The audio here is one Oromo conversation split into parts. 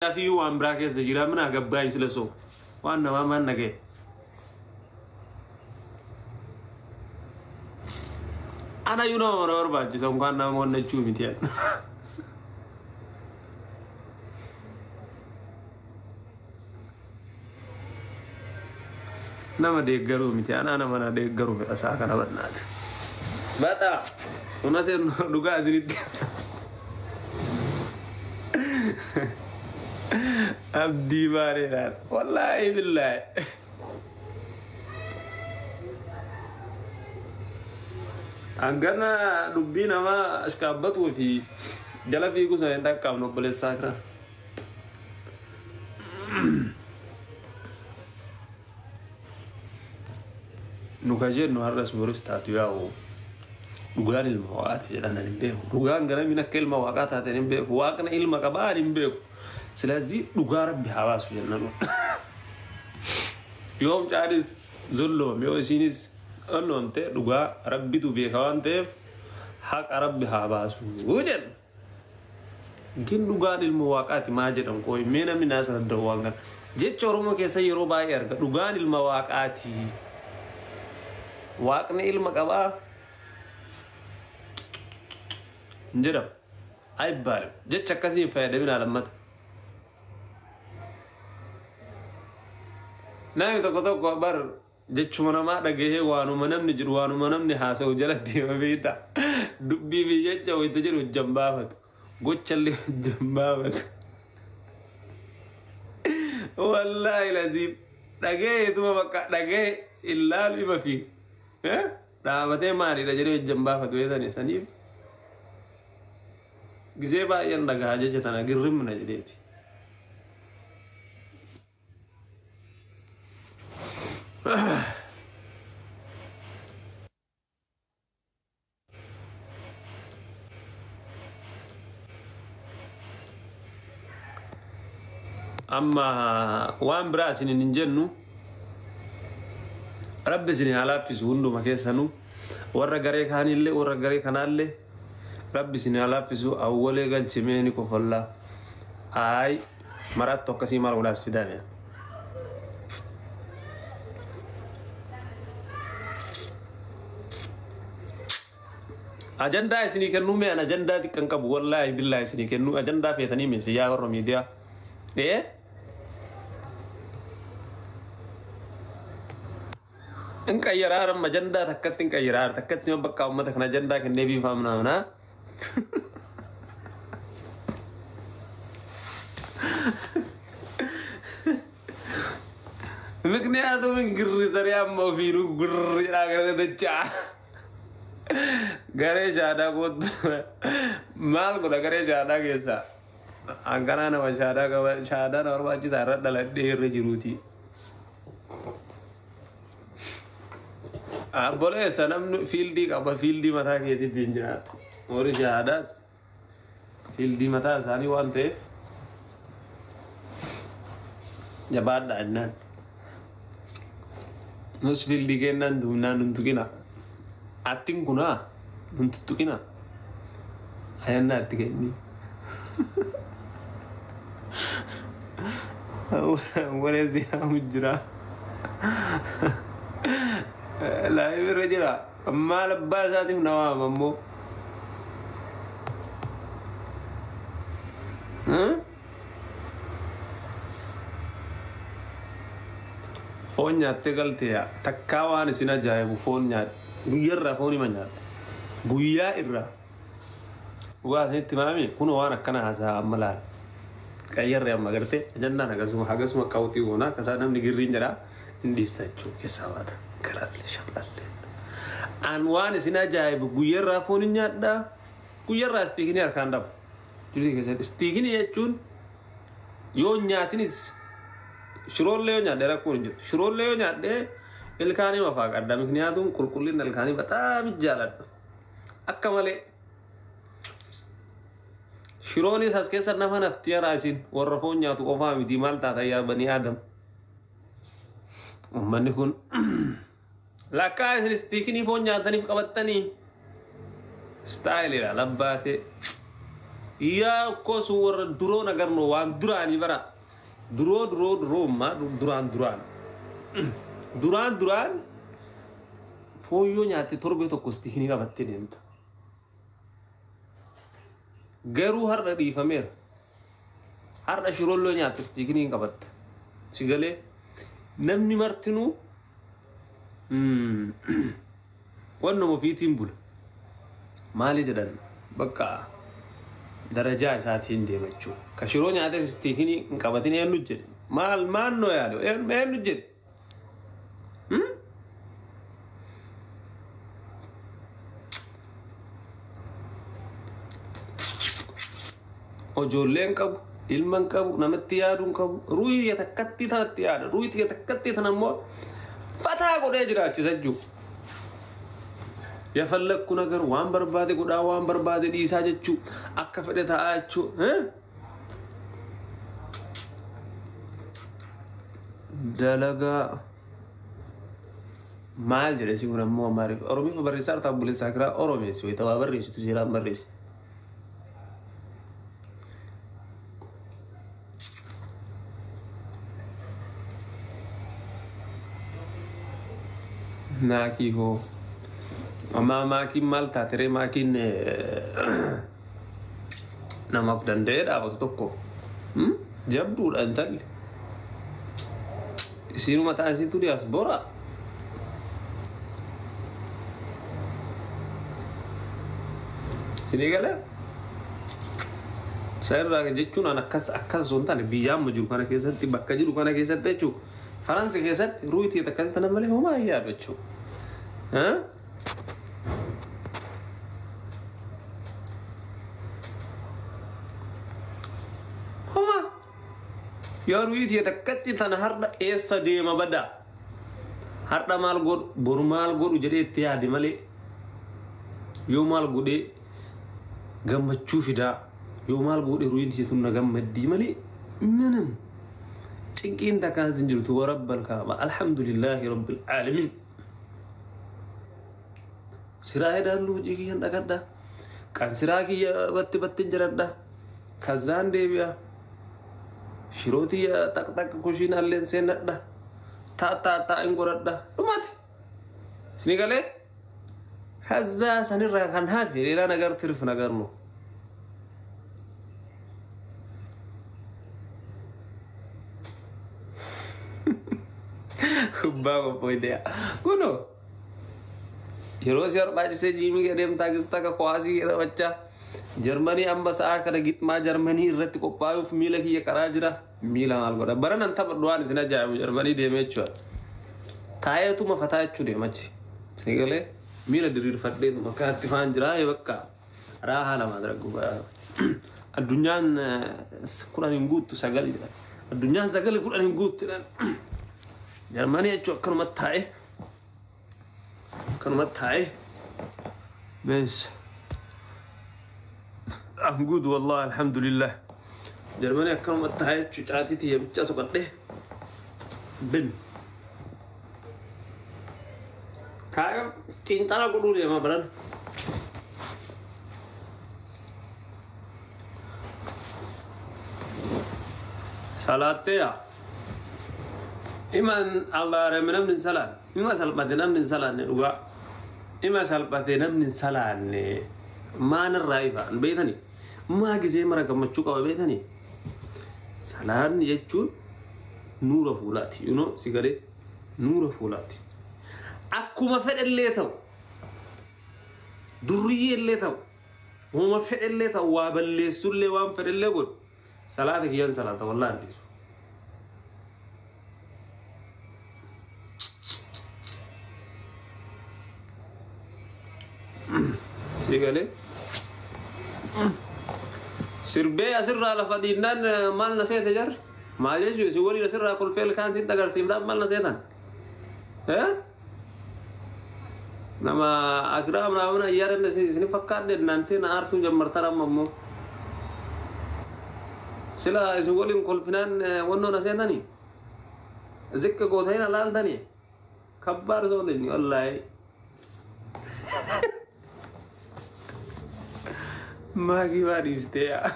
Fi waan biraa keessa jira mana gabbaa sila soo waan namaa maan naga'e. Ana iyyuu nama mana barbaachisa unkaan nama onnachuu miti. Nama deeggaruu miti, ana nama na deeggaruu fedha isaa kana bannaati. Baxaa unateen dhugaa isinitti. Abdii bareedaan wallaahi billaahi. Hangana dubbii namaa ashkaabbatuu fi jala fiiguu sana hin dhaqqabnu obboleessaa kira. Nu ka jennu har'as boris taatu yaa'u dhugaan ilma waaqaati jedhan ani hin beeku. Dhugaan garamiin akka ilma waaqaa taateen hin beeku. Waaqni ilma qabaa ani hin beeku. Silazii dhugaa rabbi haa baasu jenna nu. Yoom caalis zulloom yoo isiinis onnoomte dhugaa rabbitu beeka waan ta'eef haqa rabbi haa baasu jenna. Gin dhugaan ilma waaqaati maa jedhan koo mee namni naa sana waan kana. Jecha Oromoo keessa yeroo baay'ee arga dhugaan ilma waaqaati. Waaqni ilma qabaa hin jedhamu. Ayibbaalim jecha akkasii hin fayyadaminaa lammata. Namni tokko tokko bar jechuma namaa dhagahee waanuma namni jiru waanuma namni haasa'u jala deema beektaa. Dubbii fi jecha wayita jedhu hojjan baafatu. Gochallee hojjan baafatu. Wallaahi laziim dhagaheetuma bakka dhagahee ilaalu ima fi dhaabatee maalidha jedhee hojjan baafatu beektani saniif. Gisee baay'een dhagahaa jecha tana girrimna jedheeti. Amma waan biraa isinin hin jennu, rabbi isin haa laaffisu hunduma keessanuu, warra garee kaanillee warra garee kanaallee rabbi isin haa laaffisu. Awwalee galchimee ni kofollaa. Ayi maraattu akkasii maal godhaas fidaame. Ajandaa isinii kennuu mee an ajandaa xiqqan qabu wallaahi billaahi isinii kennuu ajandaa feetanii meesi yaa warra miidiyaa. Ee in qayyaraa amma ajandaa takkatti in qayyaraa takkatti bakka uummata kana ajandaa kennee biifaamna manaa. ምክንያቱም ግርሰሪ amma ofiinuu gurri jedhaa gara dachaa garee shaadaa kootu maal godha garee shaadaa keessaa hanqanaa nama shaadaa qaba shaadaa nama barbaachisaa irra dhaladhee irra jiruuti. Obboleessa namni fiildii qaba fiildii mataa keetiitti hin jiraatu. Warri shaadaas fiildii mataa isaanii waan ta'eef jabaadha jennaan. Nus fiildii kennaan duubnaan nun tuqina. Attiin kunaa nun tuttuqina. Ayannaa itti kenni. Wareessi yaamu jira. Laayif irra jira. Maal abbaa isaatiif nama waama ammoo. Foon nyaattee galtee takkaa waan isin ajaa'ibu foon nyaadhe. Guyyaa irraa foon hima nyaadha. Guyyaa irraa. Dhugaa isinitti maami kun waan akkana haasaa amma laala. Qayyarree amma gartee ajandaan akkasuma akkasuma qawxii goona akkasaa namni girriin jedhaa hin dhiista jechuudha keessaa baata. Garaalle shaqallee. An waan isin ajaa'ibu guyyaa irraa foon hin nyaadhaa. Guyyaa irraa istiikinii harkaan dhabu. Jirti keessatti istiikinii jechuun yoo nyaatinis shiroollee yoo nyaadhe rakkoon hin jiru. Shiroollee yoo nyaadhe ilkaanii mafaa qadda. Mikniyaatum qulqullina ilkaanii bataam jaaladha. Akka malee shiroonis as keessa nama nafti yaraa isin warra foon nyaatu qofaa miti maal taata yaa banii aadam. Uummanni kun lakkaa isin istiikinii foon nyaataniif qabattanii istaayiliidha labbaatee. Yaa እኮ sun warra duroo nagarnu waan duraanii bara duroo duroo duroommaa duraan duraan duraan duraan fooyyoo nyaatte torbee tokko istikinii qabattee deemta. Garuu har'a dhiifameera. Har'a shirolloo nyaatte istikinii hin qabatta. Si galee namni martinuu wannuma ofiitiin bula. Maali jedhan bakka darajaa isaatiin deema jechuudha. Ka shiroo nyaates istikinii hin qabatin eenyu jedhe? Maal maannoo yaadu eenyu jedhe? Ijoollee hin qabu, ilma hin qabu, namatti yaaduu hin qabu, ruuyi takkatti tanatti yaada, ruuyi takkatti tana immoo fataa godhee jiraachisa jechuudha. የፈለግኩ ነገር waan barbaade godhaa waan barbaade dhiisaa jechuu akka fedhe ta'aa jechuu. Dalagaa maal jedhe si kun ammoo Amaariif Oromiif barreessaa artaa buleessaa kiraa Oromeessi wayita waa barreessitu seeraan barreessi. Naakii hoo amma maakiin maal taateree maakiin namaaf danda'ee dhaabatu tokko jabduudha intalli. Isiinuma mataa isiitu diyaaspoora. Isinii galee? Isa irraa jechuun an akkas akkas osoo hin taane biyya amma jiru kana keessatti bakka jiru kana keessatti jechuudha. Faransi keessatti ruutii akkasii tana malee homaa hin yaadu jechuudha. Homaa yoo ruutii takkatti tana har'a eessa deema badaa? Har'a maal godhu boru maal godhu jedhee itti yaade malee yoo maal godhee gammachuu fidaa yoo maal godhe ruutii tun na gammaddii malee ምንም ጭንቂን takkaan hin jirtu warabbal kaaba alhamdulillahi rabbil aalamiin. Siraa hedaallu hojii kiyyan dhaqadha. Kan siraa kiyya batti batti jiradha. Kazaan deebi'a. Shiroo tiyya taq taq kushiinaalleen seenadha. Taa taa taa hin godhadha. Dhumaati. Isinii galee? ከዛ sanirraa kan hafe ሌላ ነገር ትርፍ ነገር ነው። Kubbaa qophoofte kunoo yeroo si barbaachisee jiimii deemtaa gista kuwaasii taphachaa Jarmanii amma sa'a kana gixmaa Jarmanii irratti qophaa'uuf miila kiyya qaraa jira. Miila maal godha bara nan taphadhu waan isin ajaa'ibu Jarmanii deemee jechuudha. Taa'eetuma fataa jechuu deemachi. Sagalee miila diriirfadheetuma akkanatti faan jira bakka raahaa lama dargu. Addunyaan 10 hin guuttu 9 jedha. Addunyaan 9 10 hin guuttu jedhan. Jarmanii jechuun akkanumatti taa'ee akkanumatti taa'ee bees. I'm good والله الحمد لله. Jarmanii akkanumatti taa'ee jechuun caatii tiyya bichaa soqadhee bin. Taa'ee xiinxala godhuu deema baran. Salaatteeyaa. Iman abaarame namni hin salaanne. Ima salphate namni hin salaanne dhugaa. Ima salphate namni hin salaanne maan irraa ifa beetanii? Maa gizee mara gammachuu qaba beetanii? Salaanni jechuun nuura fuulaati. You know, si galee nuura fuulaati. Akkuma fedhellee ta'u durriyyeellee ta'u uuma fedhellee ta'u waa balleessullee waan fedhellee godhu salaata kiyyaan salaata wallaahi hin dhiisu. Si galee sirbee asirraa lafa dhiinnaan maal na seete jarri? Maal jechuun si waliin asirraa kolfee ilkaan sitti agarsiifnaan maal na seetan? Nama akiraa mana iyyaadan isin fakkaadhe naantee na aarsuu jammartan amma immoo. Sila isin waliin kolfinaan wannoo na seetanii? Zikka gootanii na laaltanii? Kabbaar sootanii wallaahi. Maakii maa dhiistee yaa?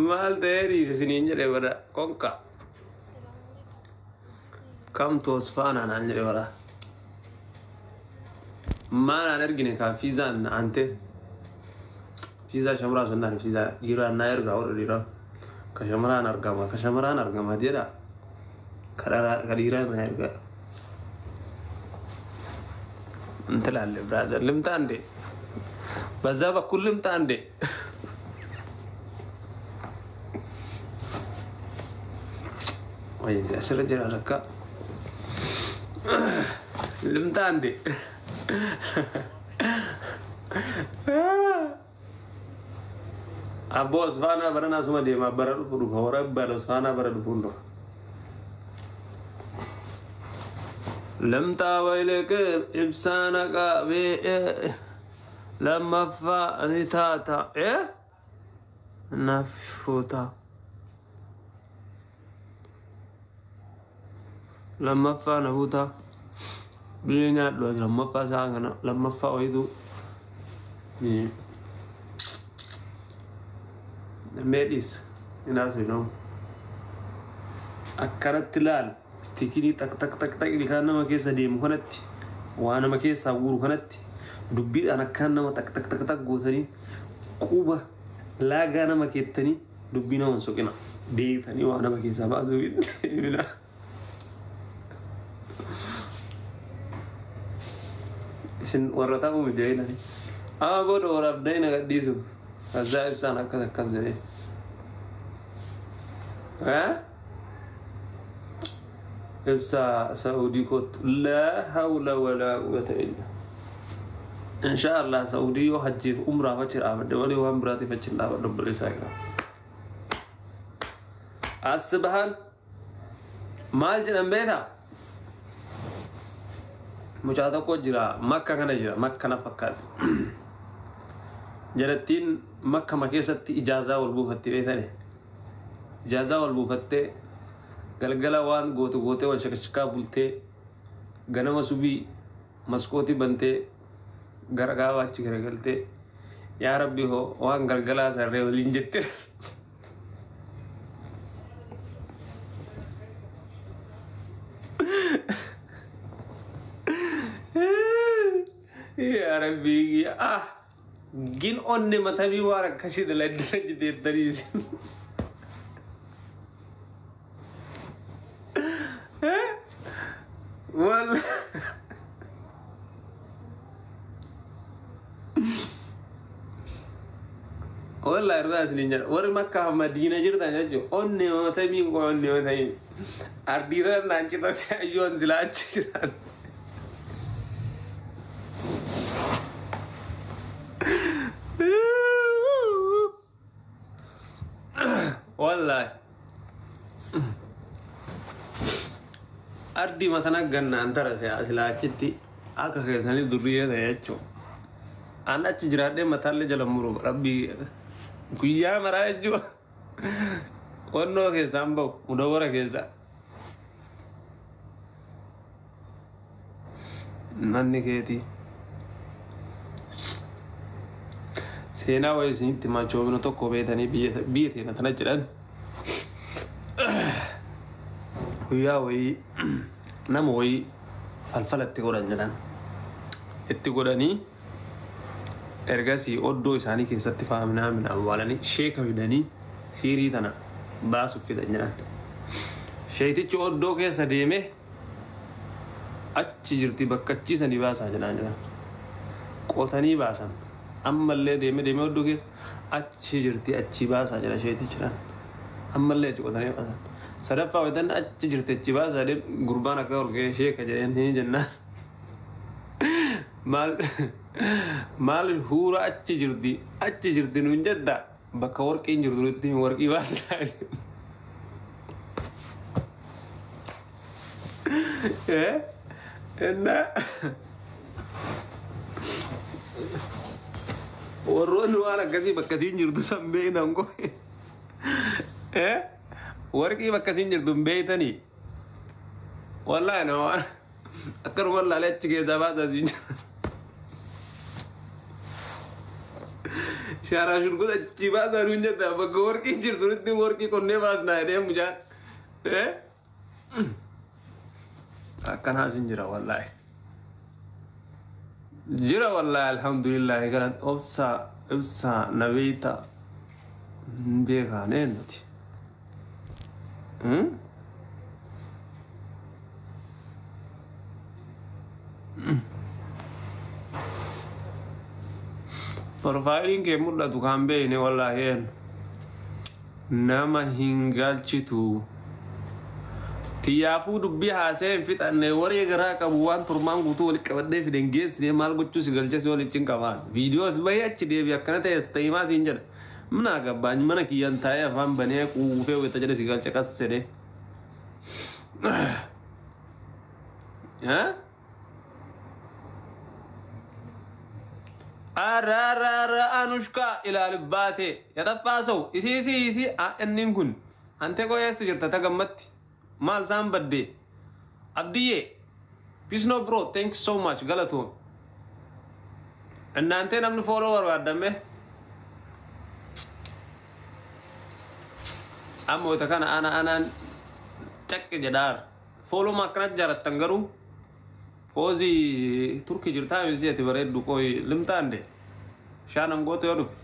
Maal ta'ee dhiise isiniin jedhe bara konka. Kamtu Osfaanaa naan jedhe bara. Maal aan ergine kaa fiizaan ante. Fiizaa shamaraa osoo hin taane fiizaa dhiiraan naa ergaa warra dhiiraa. Ka shamaraan argama ka shamaraan argama jedha. Ka dhiiraa naa ergaa. እንትላለህ brother ልምጣ እንዴ? በዛ በኩል ልምጣ እንዴ? ወይ asirra jira rakka ልምጣ እንዴ? Abboo Osfaanaa bara asuma deema bara dhufu dhufa hora bara Osfaanaa bara dhufuun dhufa. ልምጣ ወይ ልቅር ibsaan qabee lammaffaa ni taata nafuuta lammaffaa nafuuta biyya nyaadhu lammaffaa isaa kana lammaffaa wayitu meedhis inaas akkanatti laal istikinii tak tak tak tak ilkaan nama keessa deemu kanatti waa nama keessaa guuru kanatti dubbiidhaan akkaan nama tak tak tak tak gootanii quba laagaa nama keettanii dubbii nama hin soqina beektanii waa nama keessaa baasuu hin isin warra ta'uu miti jedhani amma booda waraabdanii na gadhiisu kazaa ibsaan akkas akkas jedhee ibsa Saudii kootu laa hawla walaa quwwata illa insha Allah Saudii yoo hajjiif umraaf achi dhaabadhe malee waan biraatiif achi hin dhaabadhu obboleessaa jira. As bahan maal jedhan beektaa? Mucaa tokko jira Makka kana jira Makka na fakkaate. Jalattiin Makkama keessatti ijaazaa wal buufatte beektani. Ijaazaa wal buufattee galgala waan goote gootee wal shakashakaa bultee ganama subii maskootii bantee gara gaabaa achi garagaltee yaa rabbi hoo waan galgalaa sarree waliin jette. Yaa rabbi ah gin onne matamii waan akkasii daladdala jiteettanii isin. Wal wallahi irraa isiniin jedha warri Makkaa fi Madiina jirtan jechuun onne matamii onne matamii ardiirra naan cita si ayyoon silaa achi jiran. Wallahi ardii matana gannaan tara silaa achitti akka keessanii durriyyee ta'e jechuun. An achi jiraadhee mataallee jala muru rabbii guyyaa maraa jechuun wannoo keessaan bahu mudawwara keessaa. Nanni keetii seenaa wayii isinitti machoofinu tokko beetanii biyya teena tana jedhan guyyaa wayii nama wayii falfala itti godhan jedhan itti godhanii ergasii oddoo isaanii keessatti faaminaa mina awwaalanii sheeka fidanii siirii tana baasuuf fidan jedhan. Sheetichi oddoo keessa deeme achi jirti bakka achiisanii baasaa jedhan jedhan. Qotanii baasan ammallee deeme deeme oddoo keessa achi jirti achi baasaa jedha sheetichi jedhan. Ammallee achi qotanii baasan. Sadaffaa wayitan achi jirti achi baasaa jedheen gurbaan akka ol ka'ee sheeka jedheen ni jennaan. Maal maal huura achi jirti nuun jedha bakka warqiin jirtu nutti warqii baasnaa. Warroonni waan akkasii bakka isiin jirtu san beektan koo warqii bakka isiin jirtu hin beektanii wallaahi nama waan akkanuma laalee achi keessaa baasaa siin jira. Shaaraa shurguta achi baasaa nuun jetta, bakka warqii jirtu nutti warqii qonnee baasnaa jedhee mucaan. Akkanaas hin jira wallaahi. Jira wallaahi, alhamdulillahi. Galan obsaa ibsaa nabeeyta hin beekaan eenyuti. Profaayiliin kee mul'atu kan beekne wallaahi eenyu. Nama hin galchitu. Xiyyaafuu dubbii haasee hin fixanne, waree garaa qabu waan turmaan guutuu walitti qabadhee fiden geessine maal gochuu si galcha si walitti qabaan. Viidiyoos bahee achi deebi akkana ta'es ta'imaa siin jedha. Mana gabbaan mana kiyyaan taa'ee afaan banee quufee wayita jedhe si galcha qas jedhee. Ararara Anushka ilaali baate yataffaa ሰው isii isii isii innin kun ante koo eessa jirta ta gammatti maal isaan badde? Abdiyyee, peace no bro, thank you so much, galatoom. እናንተ namni follow barbaadame amma wayita kana ana anaan caqqe jedhaar follow ma akkanatti jaalattan garuu foozii Turkii jirtaa misi ati bareeddu qoy limtaande shaanan goote yoo dhufe.